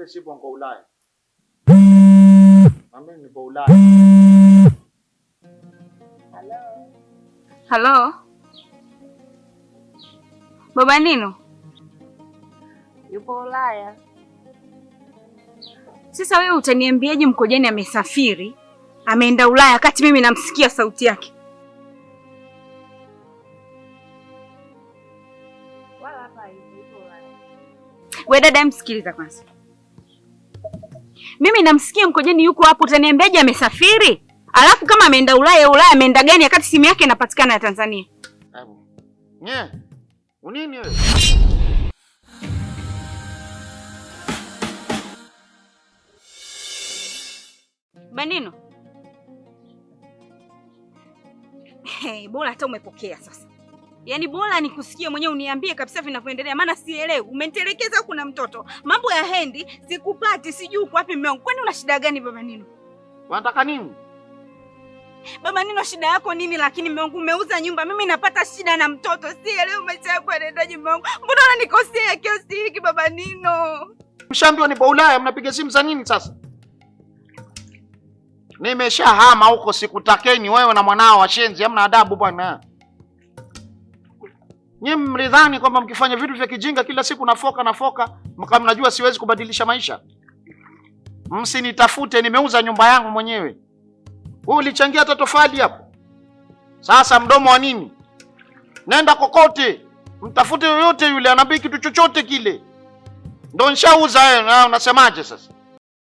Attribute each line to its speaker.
Speaker 1: Mwambie sipo nko Ulaya. Mwambie nipo Ulaya.
Speaker 2: Halo Baba Nino
Speaker 3: Yupo Ulaya.
Speaker 2: Sasa wewe utaniambiaje Mkojani amesafiri ameenda Ulaya wakati mimi namsikia sauti yake?
Speaker 3: Wala hapa yupo Ulaya.
Speaker 2: We dada, msikiliza kwanza. Mimi namsikia Mkojani yuko hapo, utaniambiaje amesafiri? Alafu kama ameenda Ulaya, Ulaya ameenda gani wakati simu yake inapatikana ya Tanzania?
Speaker 1: Hebu. Nye. Unini wewe?
Speaker 2: Banino. Hey, bora hata umepokea sasa. Yaani bora nikusikie mwenyewe uniambie kabisa vinavyoendelea maana sielewi. Umenitelekeza huku na mtoto. Mambo ya hendi sikupati, sijui uko wapi mume wangu. Kwani una shida gani baba Nino?
Speaker 1: Unataka nini?
Speaker 2: Baba Nino, shida yako nini? Lakini mume wangu umeuza nyumba, mimi napata shida na mtoto. Sielewi maisha yako yanaendaje mume wangu. Mbona unanikosea kiasi hiki baba Nino?
Speaker 1: Mshaambiwa nipo Ulaya, mnapiga simu za nini sasa? Nimeshahama huko, sikutakeni wewe na mwanao washenzi, hamna adabu bwana. Nyinyi mlidhani kwamba mkifanya vitu vya kijinga kila siku nafoka nafoka, mka mnajua siwezi kubadilisha maisha. Msinitafute, nimeuza nyumba yangu mwenyewe. Wewe ulichangia hata tofali hapo. Sasa mdomo wa nini? Nenda kokote, mtafute yoyote yule, anaambia kitu chochote kile. Ndo nshauza wewe, na unasemaje sasa?